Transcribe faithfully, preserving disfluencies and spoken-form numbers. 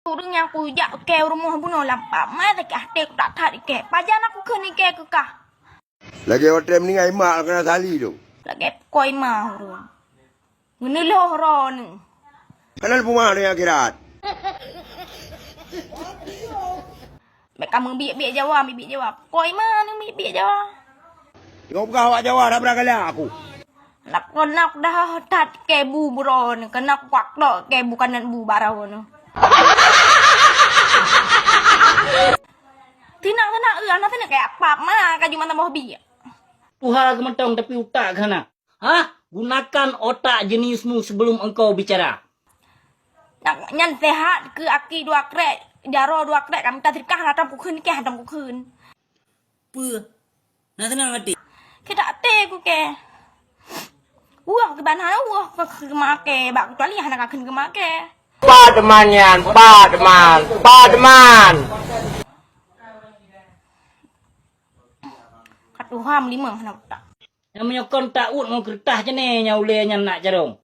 Ureueng nyang kujak keu rumoh bunoe lam pap, mai sakét até kutat-that ikée. Pajan aku kheun ikée keu kah? Lagée watée meuninggai mak keunan sali tu. Lagée pukoi ma ureueng. Ngeuneuloh droeneuh. Keunan puma donya akhirat. Bék ka meubiet-biet Jawa, biet-biet Jawa. Pukoi ma neubiet-biet Jawa. Tengok peugah awak Jawa dak beurak galak aku. Nak konak dah that kebu buron, kena kuak tok kebu kanan bu barau ni. Tinang kena eh, anak sini kayak pap ma kaju mata boh biak. Tuha geumantong tapi utak ke hana. Hah? Gunakan otak jeniusmu sebelum engkau bicara. Nyan sehat ke aki dua krek, jaro dua krek, kami tak sedekah, hatam kukheun ke, hatam kukheun. Peue? Na seunang até? Keu dak até ku ke. Wah, keu ban hana wah, keu maké, bak kecuali hana kakheun keu maké. Padman nyan, padman, padman. Ka tuha meulima hana utak. Nyang meunyoe kon tak uet ngon keureutah jeuné nyang ulée nyan nak carông.